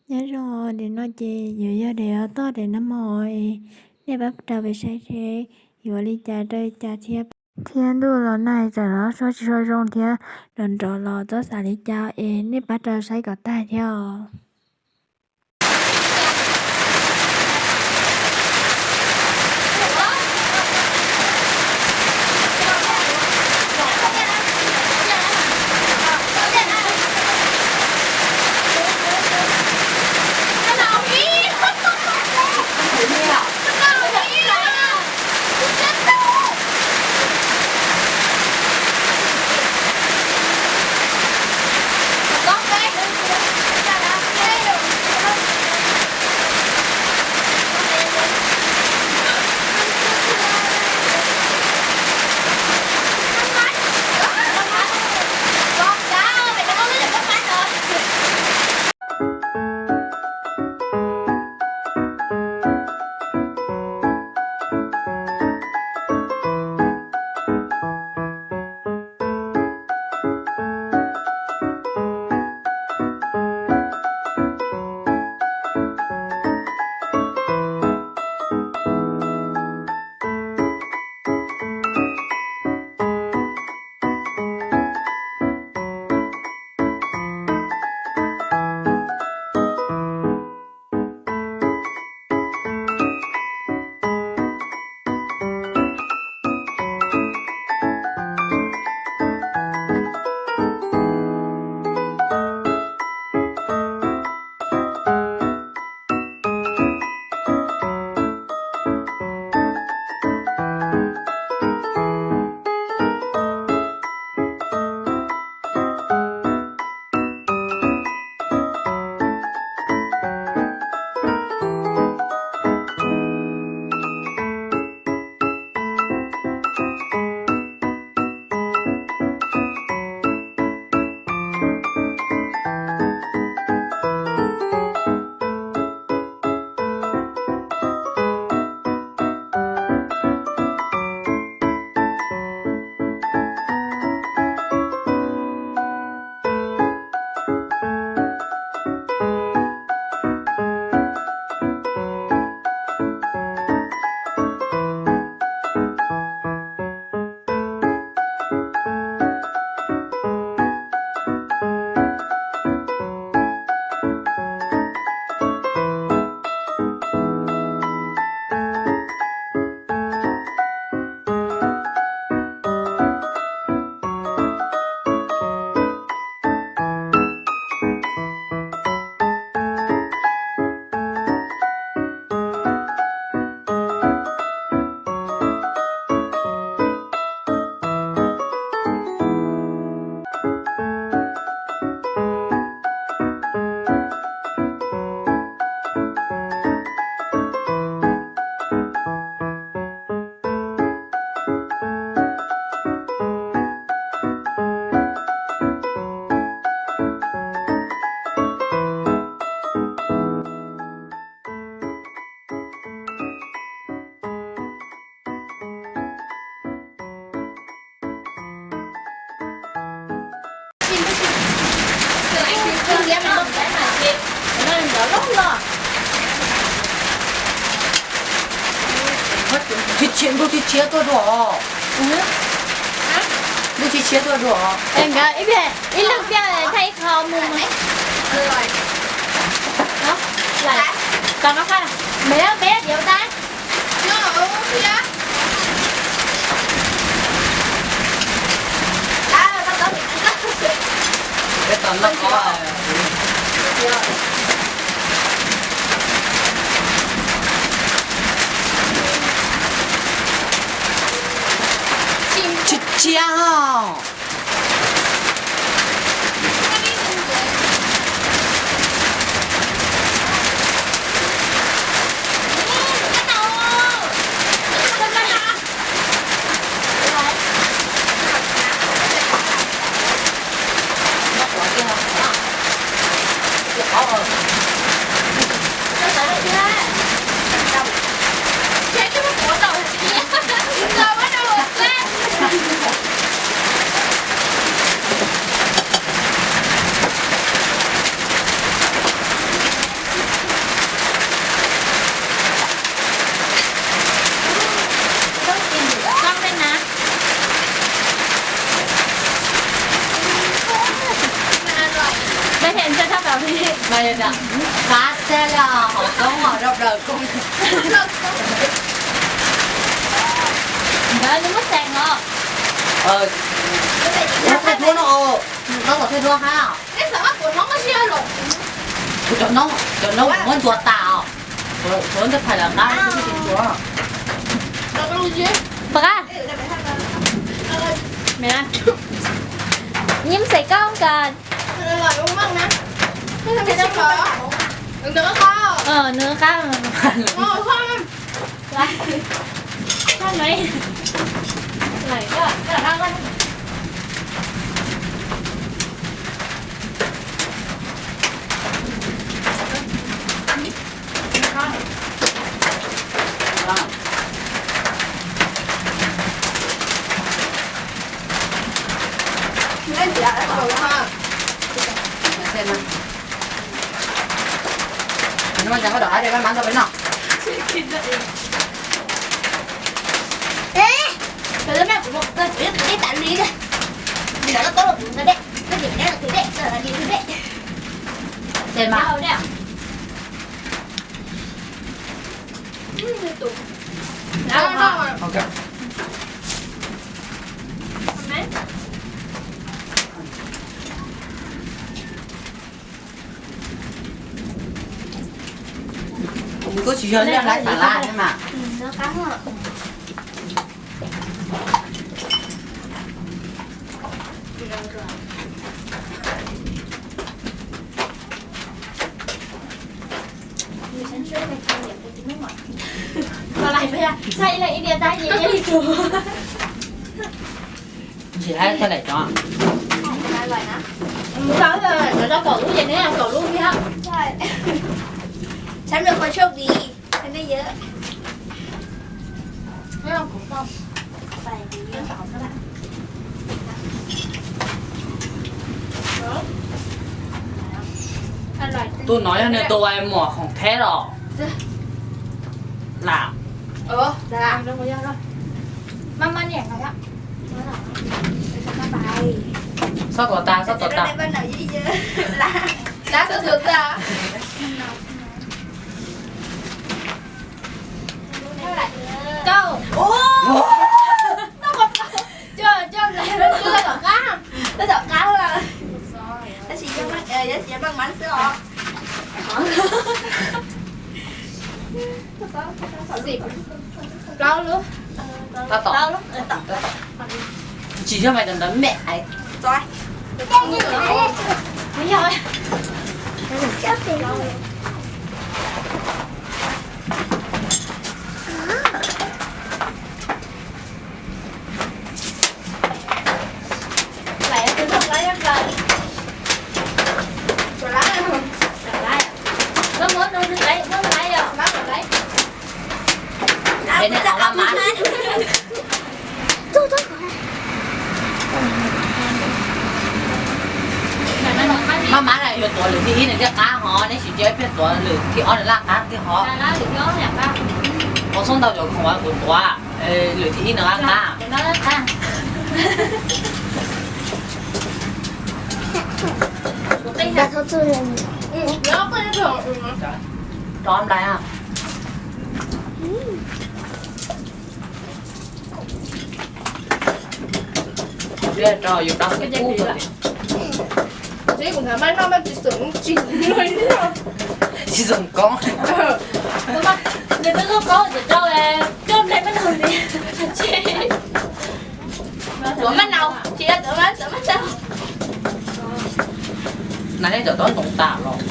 Nyob zoo, nim no ces yuav yog daim toj daim nag hmo es nej pab raws peb saib seb yuav li cas rau li cas thiab. Thiab ntuj los nag txawm los suab tsis tshua zoo thiab, nrov nrov los txhob xav li cas es nej pab raws saib kom tag thiab os. Ntuj tshiab tshiab tuaj dua os. Ntuj tshiab tshiab tuaj dua os. Nkawd ib pliag ib leeg pliag thaij ib qho mus. Kom no, peb peb diav tas. Tshiab tshiab os. Qab tag li, hom koob os, rau plaws koob. Nkawd nws muab xeem os. Muab thaij duab no, nws tau kom thaij duab hab. Cov noob, cov noob muab ntxuav tas os. Ntxuav ntawd phais lawm qab ntxuav. Pab, nyiam xeem koob kas. Nws qab. Kuv tsis yog laj hlais xas lav thiab mas. Ntxim hab thaij daim cov. Cov kaum lub ces neb kaum lub thiab. Sab nws qhov tshoj vim nej yawg. Tus no yog nws tus muam khoom theb los? Lam. Xob tuav tas, xob tuav tas. Tom qab, tom qab xwb os. Plaub lub. Tsis yog mas cov ntawd me. Maj mab na yuav tuav lwm thib ib nws thiaj qab hov, neb sim cia ib pliag tuav lwm thib ob nws laj qab tiag hov. Ua txhob ntau cov khoom uas kuv tuav, lwm thib ib nws laj qab. Rov nplai. Tsis zoo koob. Nws twb koob koob ces rau coj nplej maj naus li. Tuav maj naus, tsis yog tuav maj, tuav maj naus. Nas nej cov tob ntoo tas los.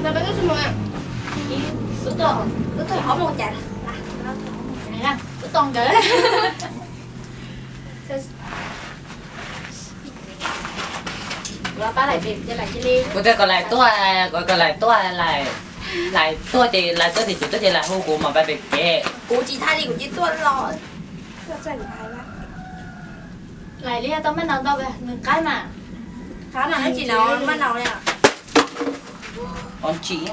Tau peb lub tsis mus. Lub toj, lub toj ob mus cas. Lub toj nkawd. Kuv tias kom lais tuaj, kom lais tuaj, lais tuaj ces lais tuaj ces tsum tuaj ces lais hu kuv mam pais pem kev. Kuv tsis thaij li kuv cia tuaj los. Lais li tau maj nau ntau nws qab mas. Qab mas no tsis no maj nau li. Qab ntsim.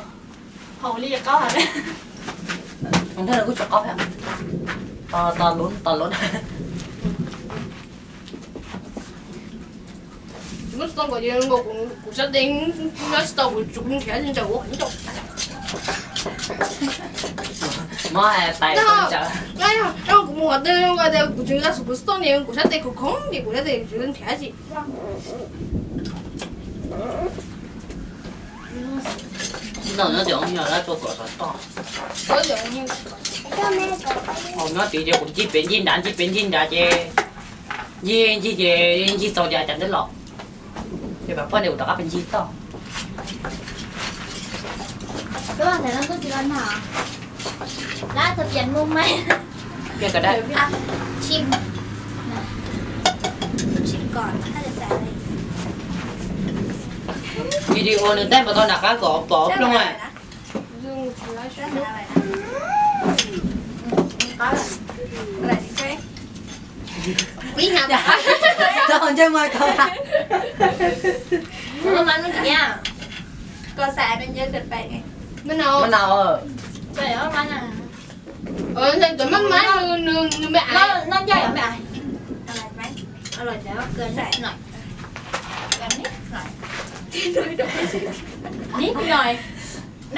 Haus li qaub heev. Ntawd kuj tsis qaub thiab. To, to lub, to lub. Tsis muaj xov tooj kom kuv sab tes nyob tsis tau kuv tsum nrhiav tsis ntsawg ua qhov ncauj. Mob hais tais tau ntsawg. Kuv mus qhov twg tias kuv tsis nqa kuv xov tooj ni kuv sab tes khoom khoom ces kuv sab tes tsis nrhiav tsis. No nyob tias nyob rau kom xov tooj. Nyob tid ces kuv ncig pem ncig nrad ncig pem ncig nrad ces ncig ncig ces ncig txaus ces cas twb los. Ces pab poj niam kuv rov qab pem ncig toj. Video nws teb npaum tau nram qab kom pom plooj. Txog ntsej muag ko. Maj nau. Noj ncaj yom me. Noj noj. Tau nees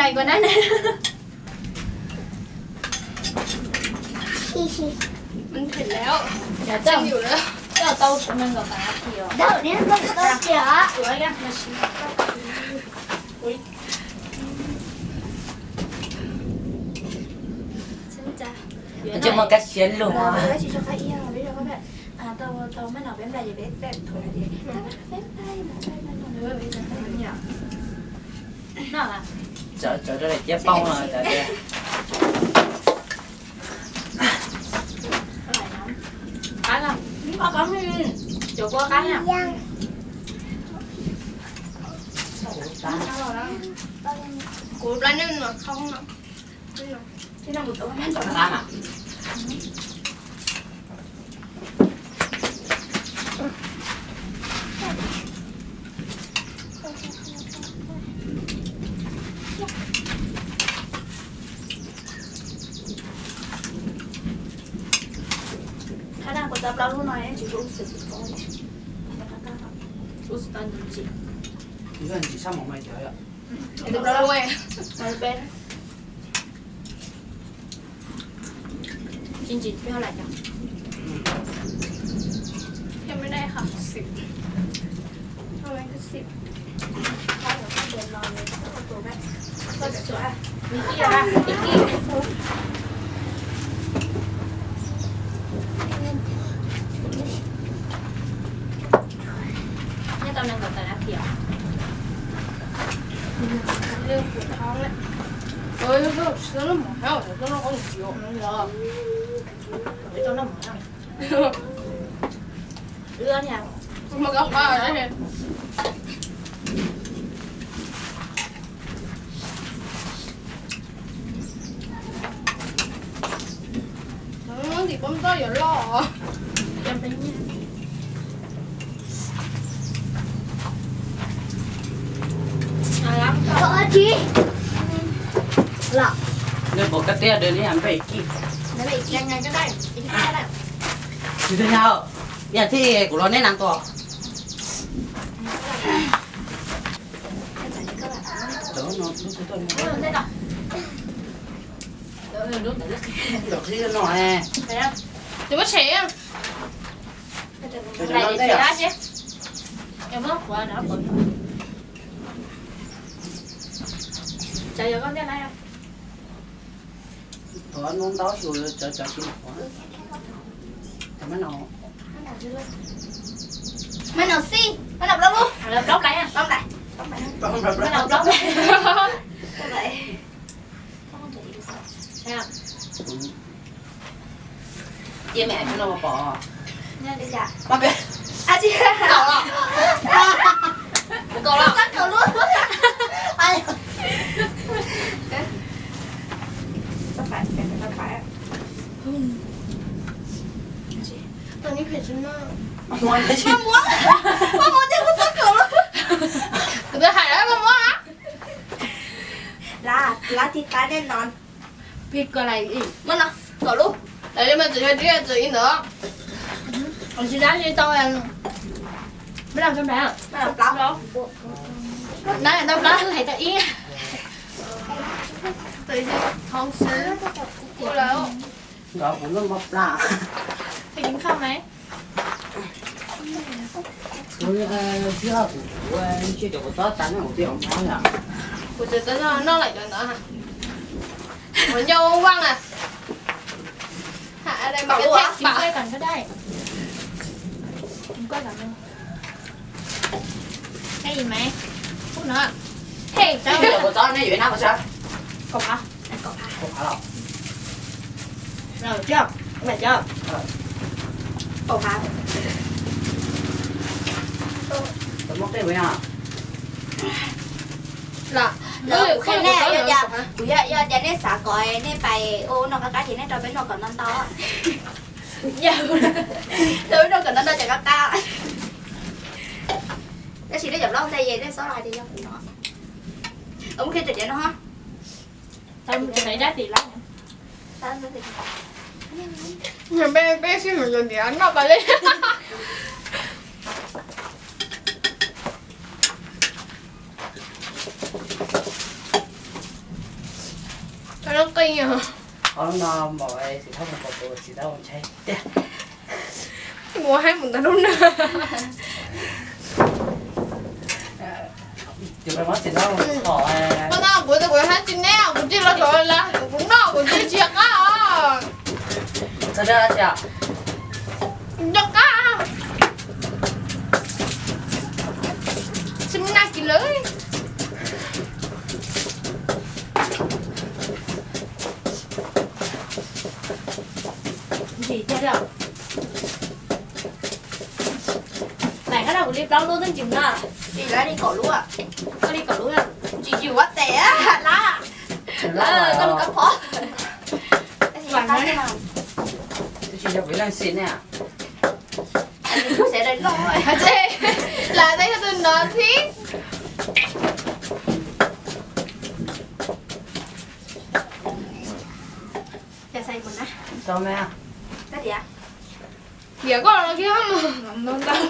nkaum pab nab thi os. Tawv tawv rau daim tiab poob no tawv tiab. Kuv plab nyob no khoob no. Qhab na kuv tau plaub lub no tsis ub xwm. Ub xwm tau ntsim. Ntsim sab mos mas cov. Plaub lub. Tsis ntsim peb lawm cov. Nyob tau nees nkaum tawm na tias. Ntim poob toj yuav loj. Nws pom kab tiab dawb li npej kij. Tsis tau nyab, yam thiab kuv los neb na tua. Ntawm qhib no. Ces muab tshem. Thov nub ntaub xyuas cov cov tsis mus qhuav. Maj nau xij, maj nau plaub lub, plaub nplais, plaub nplais, maj nau plaub nplais. Mẹ cho nó vào bỏ. Nó đi dạ. Mà bé. À, chị. Cậu à? Cậu à? Cậu luôn. Ai. Sao phải, sao phải, sao phải. Tao nhớ phải chúng nó. Mày muốn, mày muốn, mày muốn cho tao cậu luôn. Tao hại đó, mày muốn hả? Lá, lá thịt cá nên non. Phi koj lais ib, muab no, kaum lub. Lawv li mas tseem yog tib tseem ib ntawd. Tsis dab tsis tau, muab no tso nrad. Dab tau plab hais tau ib. Thov sib kuv lawm. Nkawd kuv lub mob plab. Mày dính không đấy? Kuv, ơ, trước kuv, ơ, chưa chụp có tán này một triệu máu nhỉ? Kuv tseem tau noj lawm cov ntawd hais. Ua ncauj vaj na. Hais đây mà cái thép bảo. Cái gì mày? Phút nữa. Hey, tao. Ui, ua txob nej yuav ib nab ua tsav. Kaum phav. Kaum phav los. Los tso, mày tso. Kaum phav. Tau muab qij ua yog. Los, kuv qhia nej, yog tias, kuv yog, yog tias nej xav kom nej pais ua ub no qab qab ces nej rau peb noj kom ntau ntau. Yog, rau peb noj kom ntau ntau ces qab qab. Tab sis nej cov plaub ntej es nej txhob hais tias yog kuv no. Muab qhia tias no. Tau mus tsev dab tim lawm. Peb, peb sib mus yos ntiav noj tas li. Tau lub qij os. Ob lub no npaum txiv thaub mus pom tus txiv thaub ntshai tiag. Kuv hais mus ntawm lub no. Tus no txiv thaub txhom. Kuv, kuv hais tsis neb, kuv cia los saum lawv, kuv noj kuv cia tsis qab os. Txog dab tsi? Nco qab. Tsis muaj naj kis lawm. Ntsim thiab lawm. Nais koj noj kuv li plaub lub twb ntsim no. Tsis lab li kaum lub. Koj li kaum lub na. Tsis yus ua tes lab. Koj lub kab phob. Twb tsis yog kuv ib leeg xwb ne. Lam teb yog tus no thiab. Diam koj los kiag mus ntau ntau.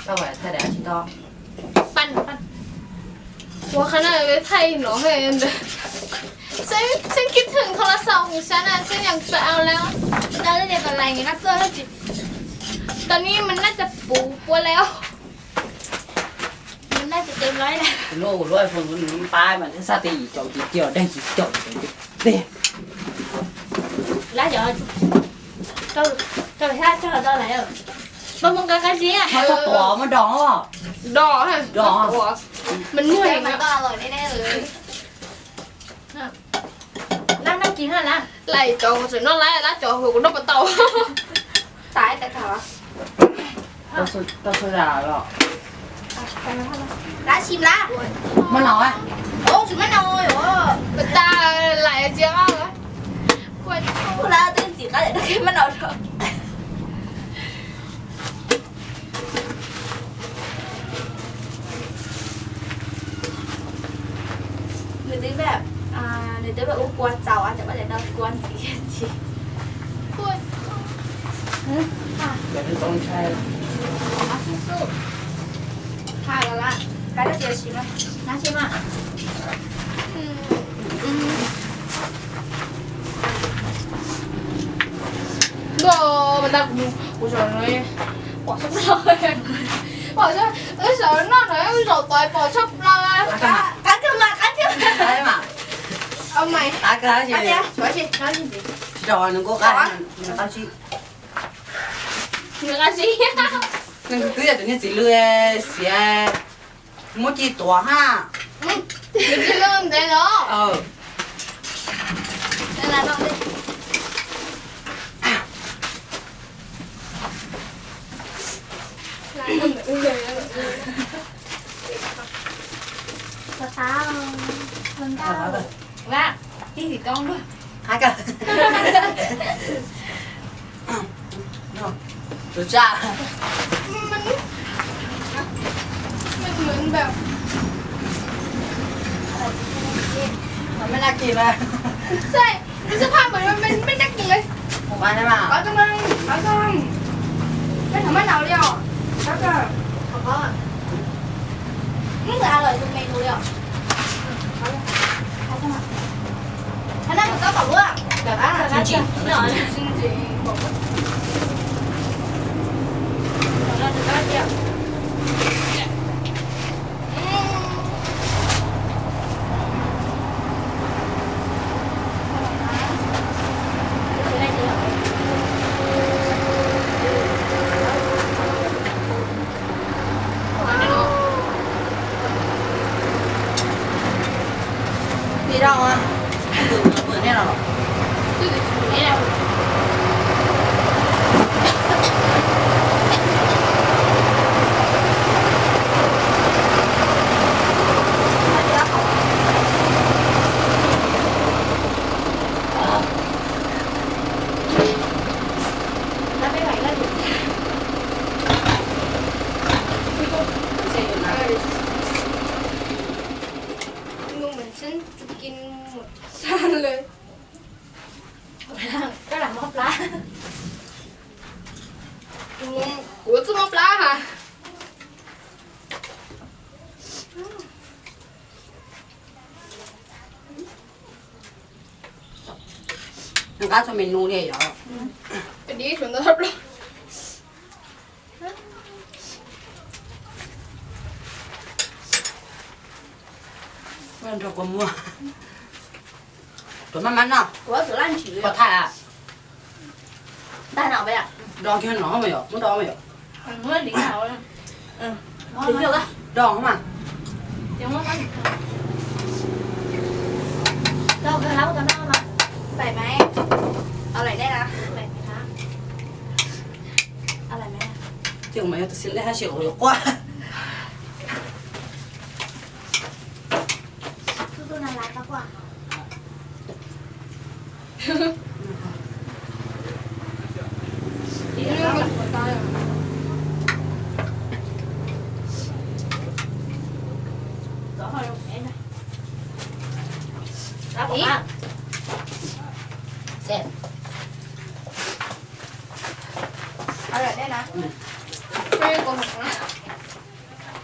Thaij daim tsis tau. Ua qhov no thaij no. Xeeb, Xeeb kib thwm thau las xaum kuv sab na, Xeeb yog txawm au lawm. Tau li tias kom lais nws no tuaj lawm tsis. Tau ni mas naj tsa puv puav lawm. Nws naj tsa tes lawm na. Lub, lub iPhone nws pab mas thiaj xaj tes yim caum tis cia, daim yim caum tis cia. Lab cov rau, rau sab tso rau lais. Mas mus qab qab zib. Mas txhob tuav, mas dos. Dos, dos. Mas nuj mas lab noj kis na lab. Lais cov kuv tseem noj lab, lab cov kuv noj puas tau. Tais tais tau. Tau soda los? Lab sim lab. Maj nau. Ua tsis maj nau. Puas tas lais cia. Kuv lab twb ntxim qab lawm, maj nau rau. Nws twb, nws twb ua kua txaus, cov koj cov no kua ntxim ntxim. Kua txaus ntshai. Xub xub. Tha los lawm, kab dab tsi los sim mas, nab sim mas. Ntuj, mas tag kuv, kuv zaum no pom tshaj plaws, pom tshaj, wb zaum noj no wb zaum tod pom tshaj plaws. Qab kawg mas, qab kawg mas. Qab kawg, tsis zaum nws kuj qab, nws qab zib. Nws qab zib. Nws twb yog tus niag txiv lw xiav. Muab ci tuav ha. Rau tsa. Mej mej naj kis mas. Mej naj kis mas. Có cho mày, có cho mày. Mày thử món nào đi ạ? Có kìa. Không có à? Nước là aloe tụi mày nuôi đi ạ. Anh ăn một có bỏng quá. Chương trình. Đi đâu à? Vừa, vừa nè rồi. Ngu mịn xín, tsis kis mus sab lawm. Koj lam mob plab. Kuv txawj mob plab ha. Nqa txog menu li yom. Dib suav ntawd plab. Nrog kua muag. Tuav maj maj no. Kua thaij a. Ntag no, do kiag no mas yom, muab do mas yom. Do mas. Bảy mấy? Tao lại đây nè. Tao lại mấy nè? Chứ mà tao xin lấy hai triệu rồi qua. Tus tus na lais tau kuaj.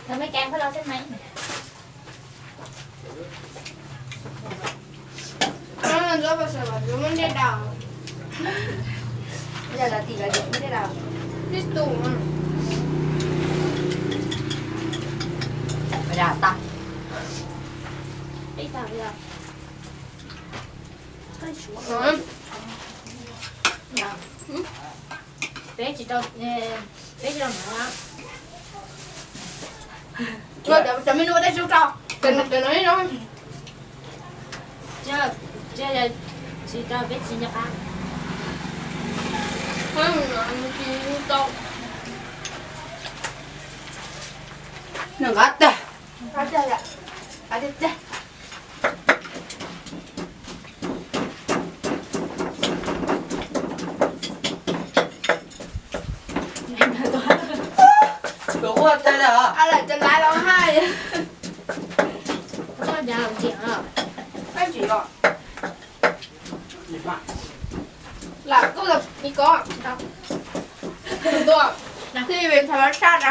Tao mej cam koj los xwb mas. Peb tsis rau, peb tsis rau no. Cov me nua tej tsis rau, cov no no. Tsis rau peb tsis nco qab. Nws nqa tag. Ua tag lawm. Lawm cov laiv los hais. Ua cas los tiag? Tab sis os. Lam kuj los ib kob. Tus tuaj, thiaj li thov saj ra.